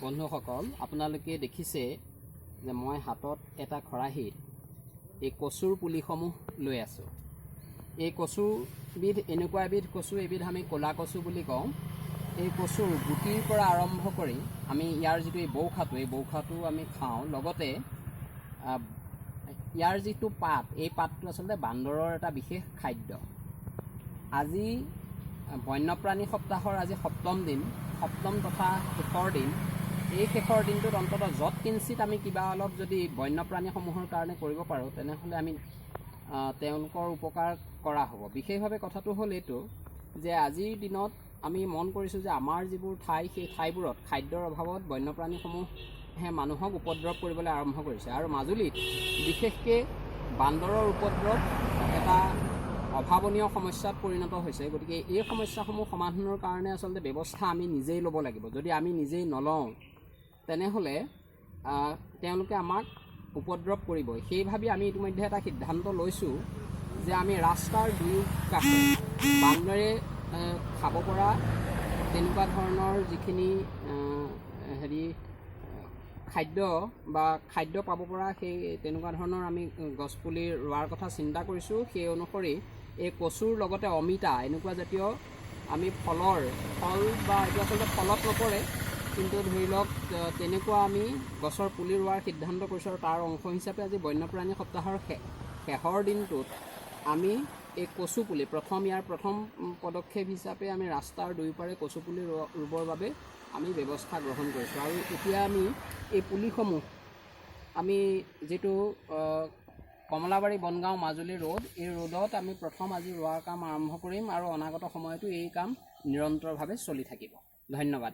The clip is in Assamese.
বন্ধুসকল, আপোনালোকে দেখিছে যে মই হাতত এটা খৰাহীত এই কচুৰ পুলিসমূহ লৈ আছোঁ। এই কচুবিধ এনেকুৱা এবিধ কচু, এইবিধ আমি ক'লা কচু বুলি কওঁ। এই কচুৰ গুটিৰ পৰা আৰম্ভ কৰি আমি ইয়াৰ যিটো এই বৌখাটো, এই বৌখাটো আমি খাওঁ। লগতে ইয়াৰ যিটো পাত, এই পাতটো আচলতে বান্দৰৰ এটা বিশেষ খাদ্য। আজি বন্যপ্ৰাণী সপ্তাহৰ আজি সপ্তম দিন, সপ্তম তথা শেষৰ দিন। এই শেষৰ দিনটোত অন্ততঃ যৎ কিঞ্চিত আমি কিবা অলপ যদি বন্যপ্ৰাণীসমূহৰ কাৰণে কৰিব পাৰোঁ, তেনেহ'লে আমি তেওঁলোকৰ উপকাৰ কৰা হ'ব। বিশেষভাৱে কথাটো হ'ল এইটো যে আজিৰ দিনত আমি মন কৰিছোঁ যে আমাৰ যিবোৰ ঠাই, সেই ঠাইবোৰত খাদ্যৰ অভাৱত বন্যপ্ৰাণীসমূহে মানুহক উপদ্ৰৱ কৰিবলৈ আৰম্ভ কৰিছে আৰু মাজুলীত বিশেষকৈ বান্দৰৰ উপদ্ৰৱ এটা অভাৱনীয় সমস্যাত পৰিণত হৈছে। গতিকে এই সমস্যাসমূহ সমাধানৰ কাৰণে আচলতে ব্যৱস্থা আমি নিজেই ল'ব লাগিব। যদি আমি নিজেই নলওঁ, তেনেহ'লে তেওঁলোকে আমাক উপদ্ৰৱ কৰিবই। সেই ভাবি আমি ইতিমধ্যে এটা সিদ্ধান্ত লৈছোঁ যে আমি ৰাস্তাৰ দুয়ো কাষে বান্দৰে খাব পৰা তেনেকুৱা ধৰণৰ যিখিনি হেৰি খাদ্য বা খাদ্য পাব পৰা, সেই তেনেকুৱা ধৰণৰ আমি গছপুলি ৰোৱাৰ কথা চিন্তা কৰিছোঁ। সেই অনুসৰি এই কচুৰ লগতে অমিতা, এনেকুৱা জাতীয় আমি ফলৰ ফল বা এইটো আচলতে ফলত নপৰে, কিন্তু ধৰি লওক তেনেকুৱা আমি গছৰ পুলি ৰোৱাৰ সিদ্ধান্ত কৰিছোঁ আৰু তাৰ অংশ হিচাপে আজি বন্যপ্ৰাণী সপ্তাহৰ শেষৰ দিনটোত আমি এই কচু পুলি প্ৰথম, ইয়াৰ প্ৰথম পদক্ষেপ হিচাপে আমি ৰাস্তাৰ দুয়োপাৰে কচু পুলি ৰুবৰ বাবে আমি ব্যৱস্থা গ্ৰহণ কৰিছোঁ। আৰু এতিয়া আমি এই পুলিসমূহ আমি যিটো কমলাবাৰী বনগাঁও মাজুলী ৰোড, এই ৰোডত আমি প্ৰথম আজি ৰোৱাৰ কাম আৰম্ভ কৰিম আৰু অনাগত সময়তো এই কাম নিৰন্তৰভাৱে চলি থাকিব। ধন্যবাদ।